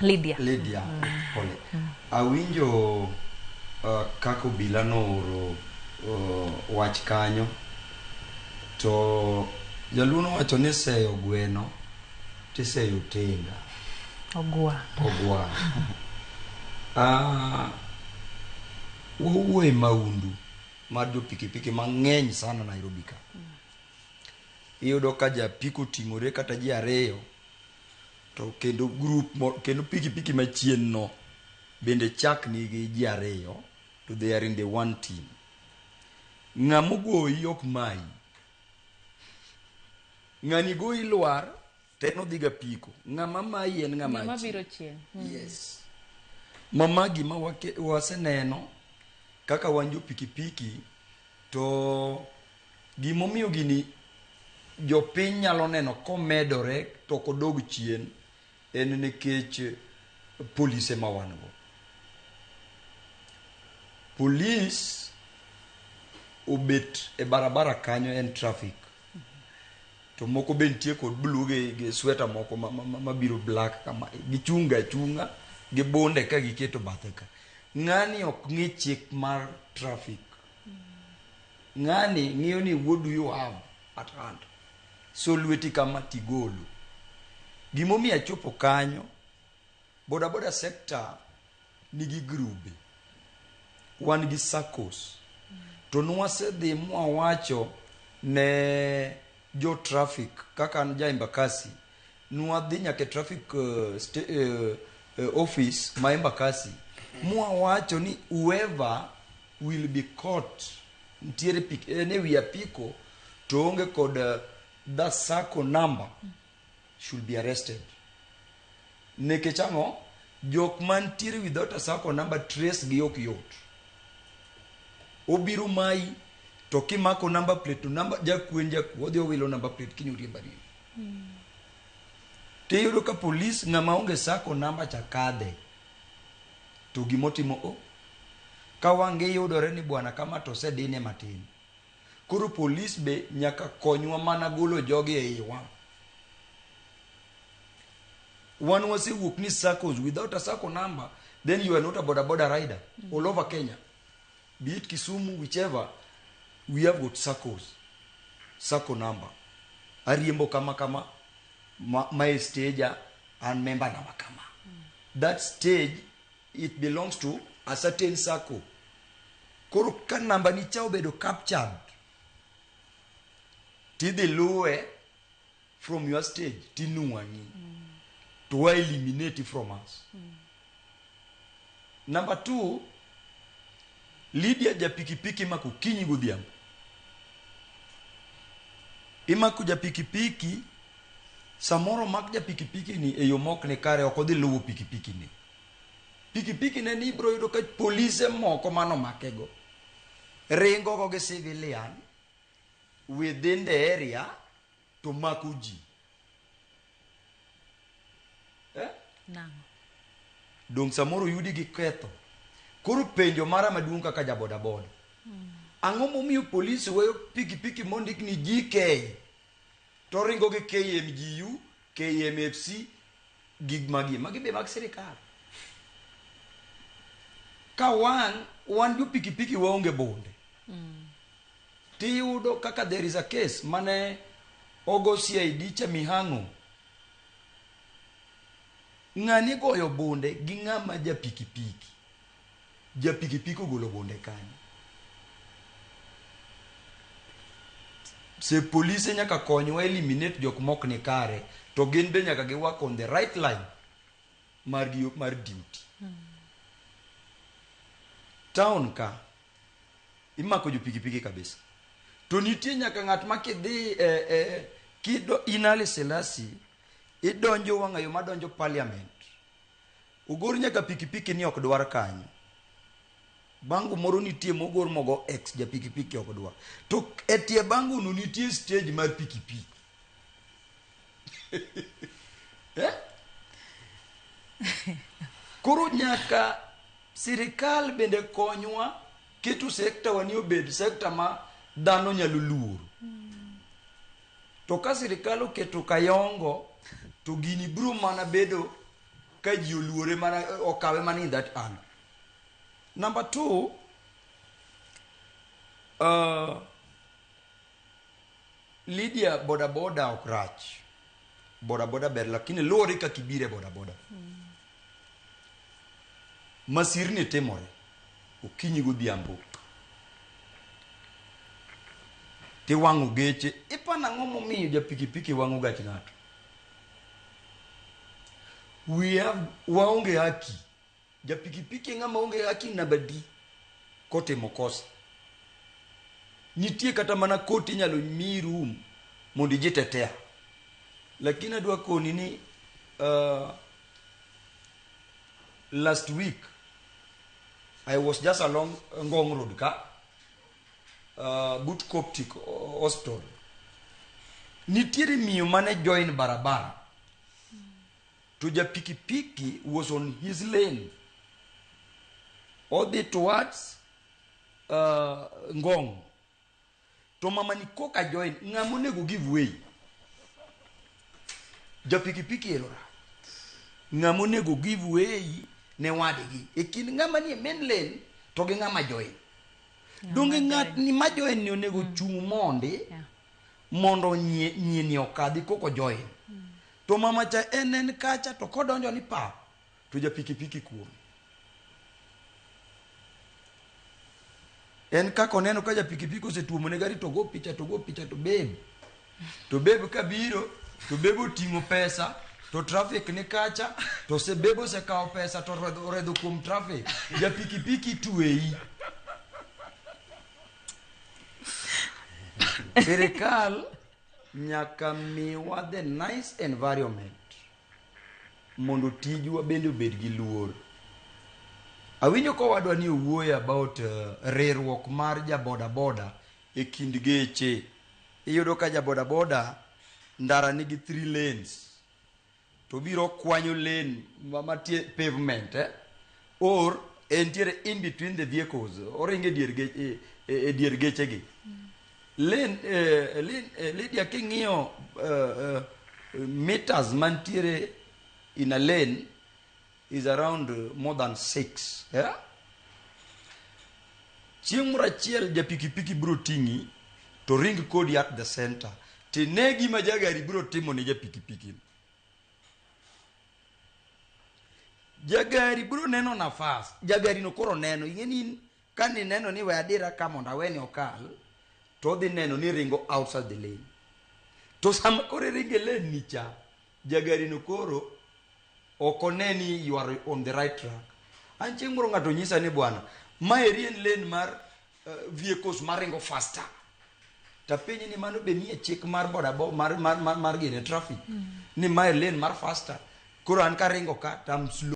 Lydia. Lydia, pole. Awinjo kaka obila nooro wach kanyo to jaluo nowacho ni seyo gweno tiseyo tenga. Ogwa. Ogwa. Wawuoye maundu mar jo pikipiki mang'eny sana Nairobi ka. Iyudo ka japiko oting'ore kata ji ariyo to kendo group kendo pikipiki machien no bende chak nigi ji ariyo to they are in the one team. Ng'ama ogoyi ok mayi. Ng'ani goyi lwar to en odhi gapiko. Ng'ama mayi en ng'ama Ng'ama achien. biro chien. Yes. Mama gima waseneno kaka wan jo pikipiki to gimomiyo gini jopiny nyalo neno komedore to ok odog chien en nikech polise ma wan go. Polis obet e barabara kanyo en traffic. To moko be nitie kod blue gi sweta moko mabiro black kama gichunga achunga gi bunde ka giketo bathe ka. Ng'ani ok ng'i chik mar traffic. Ng'ani ng'iyo ni what do you have at hand. So lweti kama tigolo. Gimomiyo achopo kanyo, boda boda sector nigi grube. Wan gi SACCOs. To nwasedhi mwawacho ne jo traffic kaka an ja Embakasi, nwadhi nyaka e traffic office ma Embakasi mwawacho ni whoever will be caught nitiere en e wi apiko to onge kod the SACCO number should be arrested. Nikech ang'o? Jok mantiere without a SACCO number trace gi ok yot. Obiro mayi to kimako number plate to number jakwen jakuo odhi owilo number plate kiny oriembo ariemba. Tiyudo ka polis ng'ama onge SACCO number cha kadhe to gimotimo o ka wang' giyudore ni bwana kama to osedine matin. Koro polis be nyaka konywa mana golo jogi e iwa. Wan wasewuok ni SACCOs without a SACCO number then you are not a boda boda rider all over Kenya. Be it Kisumu, whichever, we have got SACCOs. SACCO number. Ariembo kama kama, ma e stage an member nama kama. That stage, it belongs to a certain SACCO. Koro ka namba ni cha obedo captured, tidhi luwe from your stage, tinuang'i. To wa eliminate from us. Number 2, Lydia ja pikipiki mako kinyi godhiambo. Imako ja pikipiki, samoro mak ja pikipiki ni e yo mok ni kare, ok odhi luwo pikipiki ni. Pikipiki ne ni ibiro yudo ka polise moko mano makego ringo go gi civilian within the area to mako ji. Nang'o? Dong samoro yudi gi ketho. Koro penjo mara maduong' kaka ja boda boda. Ang'o momiyo polisi weyo pikipiki mondik ni GK to ringo gi KMGU, KMFC, gig magi, magi be mag sirikal. Ka wan jo pikipiki waonge bunde. Tiyudo kaka there is a case mane ogo CID cha Mihango. Ng'ani goyo bunde gi ng'ama ja pikipiki. Ja pikipiki ogolo bunde kanyo. Se polise nyaka konywa eliminate jok mok ni kare, to gin be nyaka gi work on the right line mar gi mar duty. Town ka imako jo pikipiki kabisa. To nitie nyaka ng'at ma kidhi kido in Haile Selassie idonjo wang'ayo madonjo parliament. Ogor nyaka pikipiki ni ok dwar kanyo. Bango moro nitie mogor mogo X ja pikipiki ok dwar. To e tie bango no nitie stage mar pikipiki. Koro nyaka sirikal bende konywa keto sekta wani obed sekta ma dhano nyalo luoro. To ka sirikal oketo kayongo to gini biro mana bedo ka ji oluore mana okawe mana in that angle. Number two, Lydia, boda boda ok rach. Boda boda ber, lakini luwore kaka ibire boda boda. Masirni timore okinyi godhiambo. Tiwang'o geche. Ipano ang'o momiyo ja pikipiki wang'o gach ng'ato? We have waonge haki. Ja pikipiki ng'ama onge haki namba di kotimo kosa. Nitie kata mana koti inyalo miyi room mondo ijitetea. Lakini adwa koni ni last week I was just along Ngong Road ka but Coptic Hospital. Nitiere miyo mane join barabara. To ja pikipiki was on his lane. Odhi towards Ngong. To mama ni koka join, ng'ama onego give way. Ja pikipiki ero rach. Ng'ama onego give way ne wadgi. E kind ng'ama nie main lane to gi ng'ama join. Donge ng'at ni ma join ni onego chung' mondi mondo nyie ni okadhi koko join. To mama cha en kacha to kodonjo ni pap to ja pikipiki kuome. En kaka oneno ka ja pikipiki osetuomo ne gari to go picha to go picha to babe. To babe kabiro to babe oting'o pesa to traffic ni kacha to se babe osekawo pesa to oredho kuom traffic. Ja pikipiki tweyi. Sirikal nyaka miwa the nice environment mondo tijwa bende obed gi luor. Awinjo kowadwa ni owuoyo about riwruok mar ja boda boda e kind geche. Iyudo ka ja boda boda ndara nigi three lanes to biro kwanyo lane matie pavement or entiere in between the vehicles oringo e dier geche e dier gechegi. Lane, Lydia king'iyo meters mantiere in a lane is around more than six, yeah? Chieng' moro achiel ja pikipiki biro ting'i to ring kodi at the center tine gima jagari biro timo ne ja pikipiki. Jagari biro neno nafas jagari no koro neno ing'e ni in ka nineno ni we adira ka mondo aweni okal to odhi neno ni ringo outside the lane to sama koro iringo e lane ni cha jagari no koro ok one ni you are on the right track. An chieng' moro ng'ato nyisa ni bwana maeri en lane mar vehicles maringo faster tapenji ni mano be nie chik mar boda mar gine traffic ni mae lane mar faster koro an karingo ka to am slow.